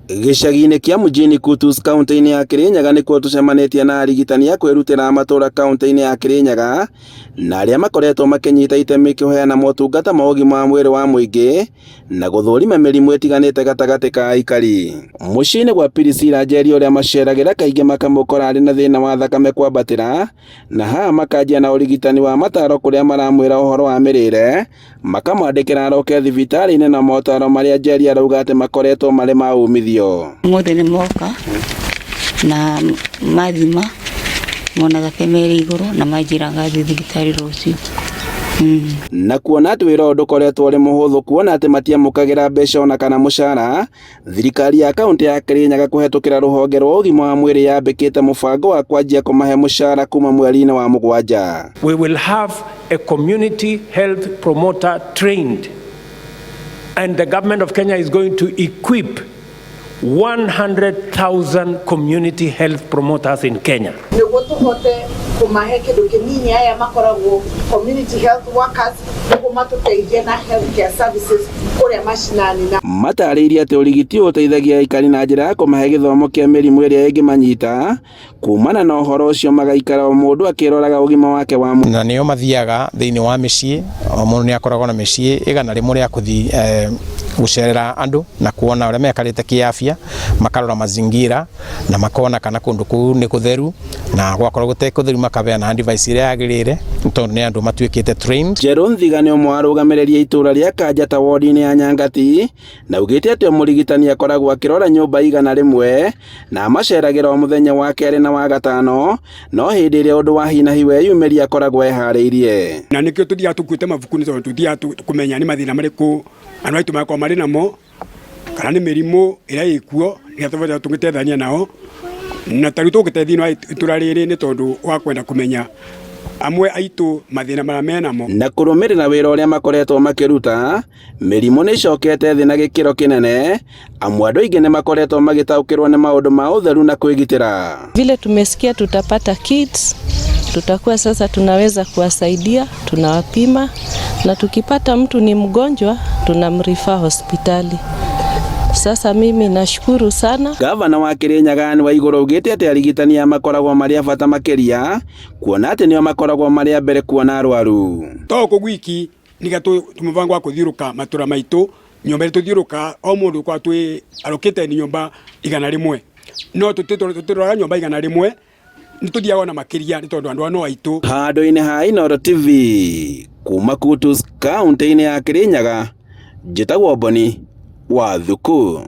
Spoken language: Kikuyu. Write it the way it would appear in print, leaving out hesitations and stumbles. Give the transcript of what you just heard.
Gĩcagi-inĩ kĩa Mjini Kutus kaunti-inĩ ya Kirinyaga nĩkuo tũcemanĩtie na arigitani a kwĩrutĩra a matũũra kaunti-inĩ ya Kirinyaga na arĩa makoretwo makĩnyita itemi kũheana motungata ma ũgima wa mwĩrĩ wa mũingĩ na gũthũrima mĩrimũ ĩtiganĩte gatagatĩ ka aikari. Mũciĩ-inĩ gwa Priscilla Njeri ũrĩa maceragĩra kaingĩ makamũkora arĩ na thĩna wa thakame kwambatĩra na haha makanjia na ũrigitani wa mataro kũrĩa maramwĩra ũhoro wa mĩrĩre makamwandĩkĩra aroke thibitarĩ-inĩ na motaro marĩa Njeri arauga atĩ makoretwo marĩ ma umithio. Ũmũthĩ nĩ moka na mathima mona thakame ĩrĩ igũrũ na manjĩra ngathiĩ thibitarĩ rũciũ. Na kuona atĩ wĩra ũyũ ndũkoretwo ũrĩ mũhũthũ kuona atĩ matiamũkagĩra mbeca ona kana mũcara, thirikari ya kaunti ya Kirinyaga kũhetũkĩra rũhonge rwa ũgima wa mwĩrĩ yambĩkĩte mũbango wa kwanjia kũmahe mũcara kuma mweri-inĩ wa mũgwanja. We will have a community health promoter trained, and the government of Kenya is going to equip 100,000 community health promoters in Kenya. Nĩguo tũhote kũmahe kĩndũ kĩnini aya makoragwo community health workers nĩguo matũteithie na health care services kũrĩa macinani na Matarĩirie atĩ ũrigiti ũyũ ũteithagia aikari na njĩra ya kũmahe gĩthomo kĩa mĩrimũ ĩrĩa ĩngĩmanyita kumana na ũhoro ũcio magaikara o mũndũ akĩroraga ũgima wake wa mwĩrĩ. Na nĩo mathiaga thĩinĩ wa mĩciĩ, o mũndũ nĩ akoragwo na mĩciĩ 100 rĩa kũthiĩ gũcerera andũ na kuona ũrĩa mekarĩte kĩafya, makarora mazingira na makona kana kũndũ kũu nĩ kũtheru, na gwakorwo gũtarĩ kũtheru makabeana advice ĩrĩa yagĩrĩire tondũ nĩ andũ matuĩkĩte trained. Njerũ Nthiga nĩ ũmwe wa arũgamĩrĩri a itũũra rĩa Kanjata wodi-inĩ ya Nyangati na augĩte atĩ o mũrigitani akoragwo akĩrora nyũmba 100 na amaceragĩra o mũthenya wa kerĩ na wa gatano, no hĩndĩ ĩrĩa ũndũ wa hi na hi weyumĩria akoragwo eharĩirie. Na nĩkĩo tũthiaga tũkuĩte mabuku nĩ tondũ tũthiaga kũmenya nĩ mathĩna marĩkũ andũ aitũ makoragwo marĩ namo kana nĩ mĩrimũ ĩrĩa ĩkuo nĩgetha tũhote tũgĩteithania nao, na ta rĩu tũgĩteithia itũra rĩrĩ nĩ tondũ wa kwenda kũmenya amwe aitũ mathĩna marĩa menamo. Na kũrũmĩrĩra wĩra ũrĩa makoretwo makĩruta, mĩrimũ nĩ ĩcokete thĩ na gĩkĩro kĩnene amu andũ aingĩ nĩ makoretwo magĩtaũkĩrwo nĩ maũndũ ma ũtheru na kwĩgitĩra. Vile tumesikia tutapata kits, tutakuwa sasa tunaweza kuwasaidia, tunawapima na tukipata mtu ni mgonjwa tunamrefer hospitali. Sasa mimi nashukuru sana. Gavana wa Kirinyaga Anne Waiguru augĩte atĩ arigitani aya makoragwo marĩ a bata makĩria kuona atĩ nĩo makoragwo marĩ a mbere kuona arwaru. To gũkũ gwiki nĩgetha mũbango wa kũthiũrũka matũra maitũ nyũmba ĩrĩa tũthiũrũka o mũndũ kwa twĩ arũkĩte nĩ nyũmba 100, no tũtiroraga nyũmba 100, nĩ tũthiaga ona makĩria nĩ tondũ andũ aya no aitũ. Handũ-inĩ ha Inooro TV kuma Kutus kaunti-inĩ ya Kirinyaga, njĩtagwo Boni wa Thuku.